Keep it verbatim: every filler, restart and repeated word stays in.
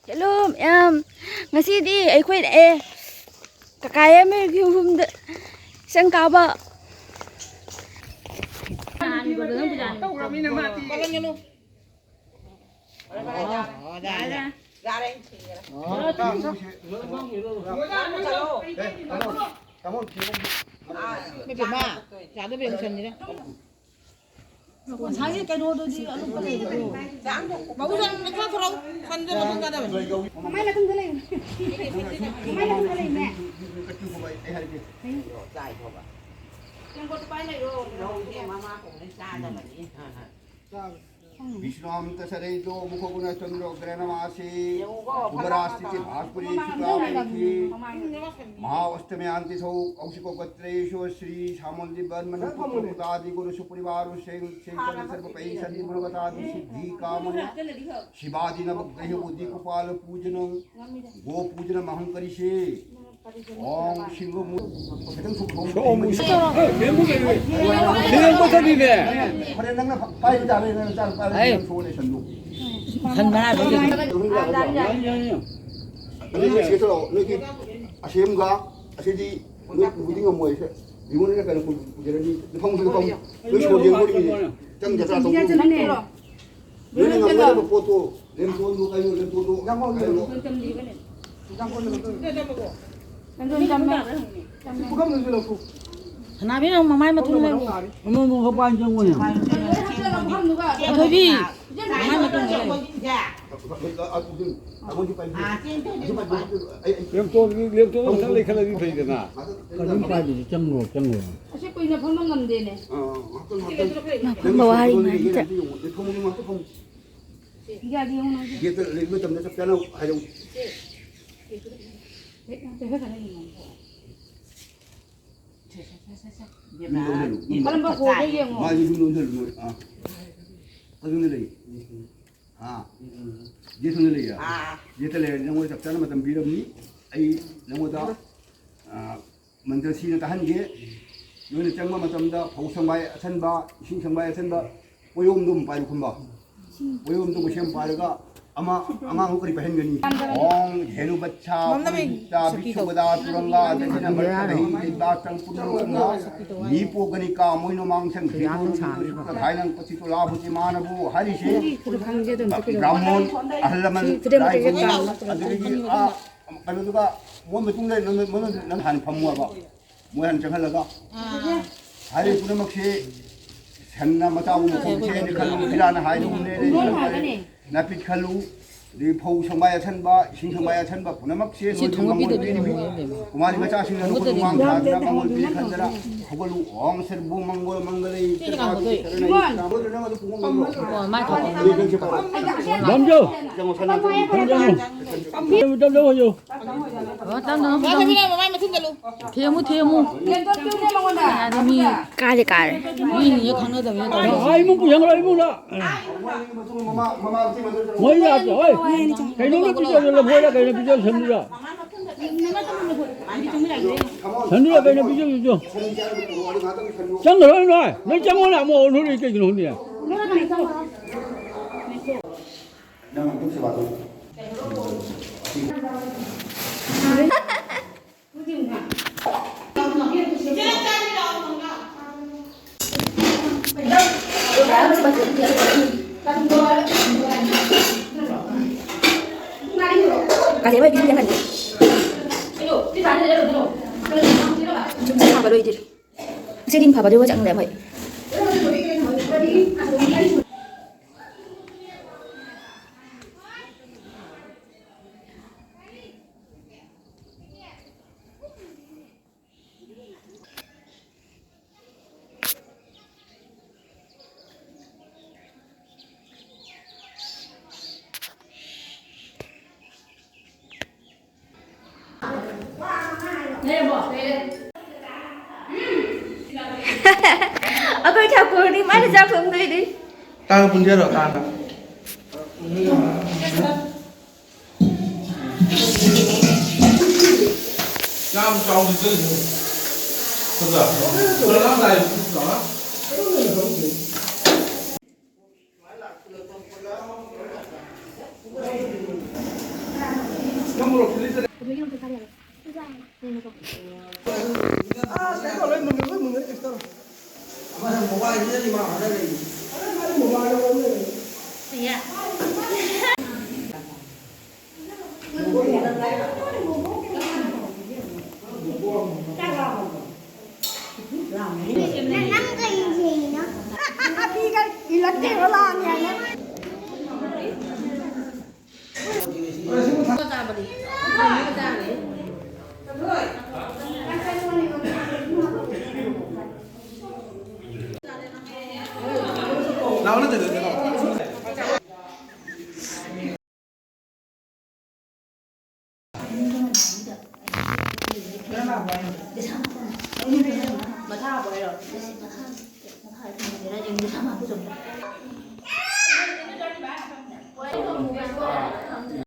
Hello ꯃꯌꯥꯝ, ꯉꯁꯤꯗꯤ ꯑꯩꯈꯣꯏ ꯂꯥꯛꯑꯦ ꯀꯀꯥ ꯌꯥꯏꯃꯒꯤ ꯌꯨꯝꯗ ꯁꯪ ꯀꯥꯕ꯫ ꯉꯁꯥꯏꯒꯤ ꯀꯩꯅꯣꯗꯨꯗꯤ ꯑꯂꯨ ꯄꯜꯂꯦꯕꯀꯣ꯫ ꯃꯕꯨꯛ ꯆꯪ ꯈꯔ ꯊꯣꯔꯛꯎ꯫ ꯁꯟꯗꯣ ꯃꯊꯪ ꯆꯥꯗꯕꯅꯤ꯫ ꯃꯃꯥꯏ ꯃꯇꯨꯡꯗ ꯂꯩꯌꯨ꯫ ꯃꯃꯥꯏ ꯃꯇꯨꯡꯗ ꯂꯩꯌꯨꯅꯦ꯫ ꯇꯦꯡꯀꯣꯠꯇ ꯄꯥꯏ ꯂꯩꯔꯣ꯫ ꯕꯤꯁ꯭ꯔꯥꯝ ꯇꯁꯔꯩꯗꯣ ꯃꯨꯈꯣꯒꯨꯅ ꯆꯟꯗ꯭ꯔꯣ ꯒ꯭ꯔꯍꯅꯃꯥꯁꯤ ꯎꯕꯔꯥꯁꯤꯇꯤ ꯚꯥꯁ꯭ꯀꯨꯔꯤ ꯁꯨꯛꯂꯥ ꯄꯨꯔꯤꯁꯤ ꯃꯍꯥ ꯑꯣꯁꯇꯃꯤ ꯑꯟꯇꯤ ꯊꯧ ꯀꯧꯁꯤꯀꯣ ꯒꯣꯇ꯭ꯔꯦꯁꯣ ꯁ꯭ꯔꯤ ꯁꯥꯃꯣꯟꯗꯤ ꯕꯔꯃꯟ ꯄꯨꯇꯥꯗꯤ ꯒꯨꯔꯨ ꯁꯨꯄꯨꯔꯤꯕꯥꯔꯨ ꯁꯦꯡ ꯁꯦꯡ ꯆꯟꯗ꯭ꯔ ꯁꯔꯕ ꯄꯩ ꯁꯟꯗꯤ ꯃꯅꯣꯒꯇꯥꯗꯤ ꯁꯤꯗꯤ ꯀꯥꯃꯅ ꯁꯤꯕꯥꯗꯤ ꯅꯕ ꯒ꯭ꯔꯍ ꯎꯗꯤ ꯀꯨꯄꯥꯂ ꯄꯨꯖꯅ ꯒꯣ ꯄꯨꯖꯅ ꯃꯍꯪ ꯀꯔꯤꯁꯤ ꯁꯣꯝ ꯁꯤꯡꯒꯣ ꯃꯨ-, ꯈꯤꯇꯪ ꯁꯣꯝ ꯁꯤꯡꯒꯣ ꯃꯨ-, ꯁꯤꯡꯒꯣ ꯆꯠꯂꯤꯅꯦ꯫ ꯍꯣꯔꯦꯟ ꯅꯪꯅ ꯄꯥꯏꯕ ꯇꯥꯔꯦ, ꯅꯪꯅ ꯆꯥꯔ ꯄꯥꯏꯔꯦ, ꯑꯩ ꯅꯪ ꯁꯣꯛꯑꯅꯤ ꯁꯟꯗꯣ꯫ ꯁꯟ ꯃꯅꯥꯗꯣ ꯌꯥꯅꯤ, ꯌꯥꯅꯤ, ꯌꯥꯅꯤ꯫ ꯑꯗꯨꯗꯤ ꯑꯁꯤ ꯊꯣꯛꯂꯛꯑꯣ, ꯅꯣꯏꯒꯤ ꯑꯁꯦꯝꯒ, ꯑꯁꯤꯗꯤ ꯅꯣꯏ ꯄꯨꯕꯗꯤ ꯉꯝꯃꯣꯏ, ꯁꯦ꯫ ꯃꯤꯉꯣꯟꯗ ꯀꯩꯅꯣ ꯄꯨ-, ꯄꯨꯖꯔꯅꯤ꯫ ꯂꯨꯐꯝ, ꯂꯨꯐꯝ꯫ ꯅꯣꯏ ꯁꯣꯟꯖꯦꯟ ꯍꯣꯏꯒꯤ ꯆꯪ ꯆꯠꯂꯣ꯫ ꯂꯣꯏꯅ ꯉꯝꯒꯗꯕ ꯄꯣꯠꯇꯣ, ꯂꯦꯝꯊꯣꯛꯍꯟꯕ ꯀꯩꯅꯣ, ꯂꯦꯝꯊꯣꯛꯍꯟꯕ ꯀꯩꯅꯣ꯫ ꯁꯅꯥꯕꯤ, ꯅꯪ ꯃꯃꯥꯏ ꯃꯇꯨꯡ ꯂꯩꯌꯨ꯫ ꯑꯃꯨꯛ ꯑꯃꯨꯛ ꯈꯛ ꯄꯥꯏ ꯆꯪꯉꯣꯅꯦ꯫ ꯊꯣꯏꯕꯤ, ꯃꯃꯥꯏ ꯃꯇꯨꯡ ꯂꯩꯌꯨ꯫ ꯂꯦꯝꯊꯣꯛ-, ꯂꯦꯝꯊꯣꯛꯑꯒ ꯈꯔ ꯂꯩꯈꯠꯂꯗꯤ ꯐꯩꯗꯅ꯫ ꯀꯔꯤꯝ ꯄꯥꯏꯗ꯭ꯔꯁꯨ ꯆꯪꯈ꯭ꯔꯣ, ꯆꯪꯈ꯭ꯔꯣ꯫ ꯑꯁꯤ ꯀꯨꯏꯅ ꯐꯝꯕ ꯉꯝꯗꯦꯅꯦ꯫ ꯐꯝꯕ ꯋꯥꯔꯤ ꯉꯥꯏ ꯆꯠ꯫ ꯒꯦꯠꯇ ꯂꯩꯕ ꯃꯇꯝꯗ ꯆꯞ ꯆꯥꯅ ꯍꯥꯏꯔꯛꯎ꯫ ꯀꯔꯝꯕ ꯍꯣꯗ ꯌꯦꯡꯉꯣ꯫ ꯃꯥꯁꯦ ꯌꯨꯝꯗ ꯑꯣꯟꯁꯤꯜꯂꯨ, ꯃꯣꯏ꯫ ꯑꯥ꯫ ꯑꯗꯨꯅ ꯂꯩ꯫ ꯑꯥ꯫ ꯌꯦꯠꯇꯨꯅ ꯂꯩꯌꯦ꯫ ꯑꯥ꯫ ꯌꯦꯠꯇ ꯂꯩꯔꯗꯤ ꯅꯉꯣꯟꯗ ꯆꯞ ꯆꯥꯅ ꯃꯇꯝ ꯄꯤꯔꯝꯅꯤ꯫ ꯑꯩ ꯅꯉꯣꯟꯗ, ꯑꯥ, ꯃꯟꯇ꯭ꯔ ꯁꯤꯅ ꯇꯥꯍꯟꯒꯦ꯫ ꯅꯣꯏꯅ ꯆꯪꯕ ꯃꯇꯝꯗ ꯐꯧ ꯁꯪꯕꯥꯏ ꯑꯁꯟꯕ, ꯏꯁꯤꯡ ꯁꯪꯕꯥꯏ ꯑꯁꯟꯕ, ꯄꯣꯌꯣꯝꯗꯣ ꯑꯃ ꯄꯥꯏꯔꯣ ꯈꯨꯝꯕ꯫ ꯄꯣꯌꯣꯝꯗꯣ ꯃꯁꯦꯝ ꯄꯥꯏꯔꯒ ꯑꯃ ꯑꯉꯥꯡ ꯀꯔꯤ ꯄꯥꯏꯍꯟꯒꯅꯤ? ꯍꯣꯡ ꯙꯦꯅꯨ ꯕꯠꯁꯥ ꯃꯝꯅꯃꯤ ꯄꯨꯔꯤꯇꯥ ꯁꯛꯇꯤ ꯕꯤꯁꯨꯕꯗꯥ ꯇꯧ꯫ ꯇꯨꯔꯪꯒꯥ ꯁꯛꯇꯤ ꯇꯧ꯫ ꯑꯗꯒꯤꯅ ꯃꯔꯛꯇ ꯂꯩ ꯂꯩꯕꯥꯛ ꯇꯪ ꯄꯨꯝꯅꯃꯛ ꯃꯤ ꯄꯣꯛꯀꯅꯤ ꯀꯥ ꯃꯣꯏꯅ ꯃꯥꯡꯁꯪ ꯈꯨꯗꯥꯡ ꯁꯥꯡꯕ꯫ ꯀꯊꯥꯏꯅ ꯄꯆꯤꯇꯣ ꯂꯥꯕꯨ ꯆꯤꯃꯥꯅꯕꯨ ꯍꯥꯏꯔꯤꯁꯦ꯫ ꯁꯤ ꯈꯨꯗꯥꯡꯁꯦ ꯑꯗꯨꯝ ꯆꯠꯄꯤꯔꯣ꯫ ꯕ꯭ꯔꯥꯍꯃꯣꯟ ꯑꯍꯜ ꯂꯃꯟ ꯁꯤ ꯈꯨꯗꯝ ꯂꯥꯏ ꯀꯩꯀꯩ ꯏꯃꯨꯡ ꯇꯥꯕ ꯅꯠꯇ꯭ꯔꯣ? ꯑꯗꯨꯗꯒꯤ ꯑꯥ ꯀꯩꯅꯣꯗꯨꯒ ꯃꯣꯏ ꯃꯇꯨꯡꯗ ꯅꯪ ꯅꯪ ꯅꯪ ꯍꯥꯟꯅ ꯐꯝꯃꯣ ꯍꯥꯏꯕ꯫ ꯃꯣꯏ ꯍꯥꯟꯅ ꯆꯪꯍꯜꯂꯒ ꯑꯥ꯫ ꯍꯥꯏꯔꯤꯕ ꯄꯨꯝꯅꯃꯛꯁꯦ ꯁꯟꯅ ꯃꯆꯥꯕꯨ ꯃꯈꯣꯡ ꯁꯦꯠꯅꯤ ꯈꯜꯂꯨ, ꯐꯤꯔꯥꯅ ꯍꯥꯏꯗꯨ ꯎꯝ꯫ ꯅꯥꯄꯤꯠ ꯈꯜꯂꯨ, ꯑꯗꯒꯤ ꯐꯧ ꯁꯪꯕꯥꯏ ꯑꯁꯟꯕ, ꯏꯁꯤꯡ ꯁꯪꯕꯥꯏ ꯑꯁꯟꯕ ꯄꯨꯝꯅꯃꯛꯁꯦ ꯁꯤ ꯂꯣꯏꯅ ꯊꯣꯡꯒꯠꯄꯤꯗ ꯃꯉꯣꯟ ꯄꯤꯔꯤꯕꯅꯤ꯫ ꯊꯣꯡꯉꯦ ꯏꯕꯦꯝꯃ꯫ ꯀꯨꯃꯥꯔꯤ ꯃꯆꯥꯁꯤꯡꯅ ꯊꯣꯡꯕꯗꯗꯤ ꯅꯈꯣꯏ ꯃꯃꯥꯡ ꯊꯥꯗꯨꯅ ꯃꯉꯣꯟ ꯄꯤꯔꯦ ꯈꯟꯗꯅ ꯍꯧꯒꯠꯂꯨ, ꯑꯣꯝ ꯁꯔꯕꯨ ꯃꯪꯒꯣꯜ ꯃꯪꯒꯂꯩ ꯁꯤ ꯀꯅꯥ ꯍꯧꯗꯣꯏ? ꯅꯪ ꯑꯗꯨ ꯄꯨꯡ ꯑꯃ ꯑꯣ, ꯃꯥꯏ ꯊꯣꯛꯄ꯫ ꯂꯝꯖꯧ! ꯂꯝꯖꯧ! ꯂꯝꯖꯧ ꯍꯥꯏꯌꯨ꯫ ꯇꯞꯅ ꯇꯞꯅ ꯇꯞꯅ꯫ ꯃꯃꯥꯏ ꯃꯊꯨꯟ ꯆꯠꯂꯨ꯫ ꯊꯦꯝꯃꯨ, ꯊꯦꯝꯃꯨ꯫ ꯀꯥꯔꯦ, ꯀꯥꯔꯦ꯫ ꯃꯤꯅ ꯍꯦꯛ ꯈꯪꯅꯗꯕꯅꯤꯅ ꯇꯧꯔꯤ꯫ ꯑꯥ, ꯏꯃꯨꯡ ꯄꯨꯁꯟꯈ꯭ꯔꯣ, ꯏꯃꯨꯡꯗ꯫ ꯃꯣꯏ ꯌꯥꯗ꯭ꯔꯦ, ꯍꯣꯏ꯫ ꯀꯩꯅꯣꯝꯇ ꯄꯤꯖꯧ, ꯂꯐꯣꯏꯔ ꯀꯩꯅꯣ ꯄꯤꯖꯧ, ꯁꯟꯗꯨꯔ꯫ ꯁꯟꯗꯨꯔ ꯀꯩꯅꯣ ꯄꯤꯖꯧ, ꯄꯤꯖꯧ꯫ ꯆꯪꯈ꯭ꯔꯣ, ꯅꯣꯏ꯫ ꯅꯣꯏ ꯆꯪꯉꯣ, ꯂꯥꯛꯑꯣ, ꯅꯣꯏ ꯀꯩꯒꯤꯅꯣ ꯈꯪꯗꯦ꯫ ꯅꯪ ꯑꯃꯨꯛ ꯁꯦꯕꯥ ꯇꯧ꯫ ꯀꯥꯂꯦꯟ ꯑꯣꯏꯕꯤ ꯈꯤꯇꯪ ꯀꯟꯗꯦ꯫ ꯁꯨꯝ ꯁꯥꯕ ꯂꯣꯏꯗ꯭ꯔꯤ꯫ ꯉꯁꯤꯗꯤ ꯏꯝꯐꯥꯜꯗ ꯆꯠꯅꯤꯡꯗꯦ ꯑꯩꯈꯣꯏ꯫ ꯑꯩꯈꯣꯏ ꯊꯥꯀꯨꯔꯗꯤ ꯃꯥꯅ ꯆꯥꯛ ꯊꯣꯡꯗꯣꯏꯅꯤ꯫ ꯇꯥꯡ ꯄꯨꯟꯖꯔꯣ, ꯇꯥꯡ꯫ ꯌꯥꯝ ꯆꯥꯎꯅ ꯆꯠꯂꯤꯅꯦ꯫ ꯐꯖ-, ꯐꯖꯅ ꯇꯥꯏ꯫ ꯑꯗꯨꯒꯤ ꯅꯪ ꯄꯩꯁꯥ ꯂꯩꯔꯣ? ꯑꯥ, ꯀꯩꯅꯣ ꯂꯣꯏ ꯃꯨꯟꯅ, ꯂꯣꯏ ꯃꯨꯟꯅ, ꯀꯩꯁꯨ ꯇꯧꯔꯣꯏ꯫ ꯑꯃꯅ mobile ꯁꯤꯗ ꯏꯃꯥ ꯍꯣꯠꯅ ꯂꯩꯔꯤ꯫ ꯑꯃꯅ mobile ꯍꯣꯠꯅ ꯂꯩꯔꯤ꯫ ꯏꯌꯥ꯫ ꯅꯪ ꯀꯩ ꯌꯦꯡꯉꯤꯅꯣ? ꯅꯨꯄꯤꯒ ꯏꯜꯂꯛꯇꯦꯕ ꯂꯥꯡꯉꯦ ꯍꯥꯏꯅ꯫ ꯃꯊꯥ ꯍꯥꯞꯄꯣ ꯍꯥꯏꯔꯣ? ꯃꯊꯥ, ꯃꯊꯥ ꯍꯥꯞꯄꯣ ꯍꯥꯏꯔꯣ?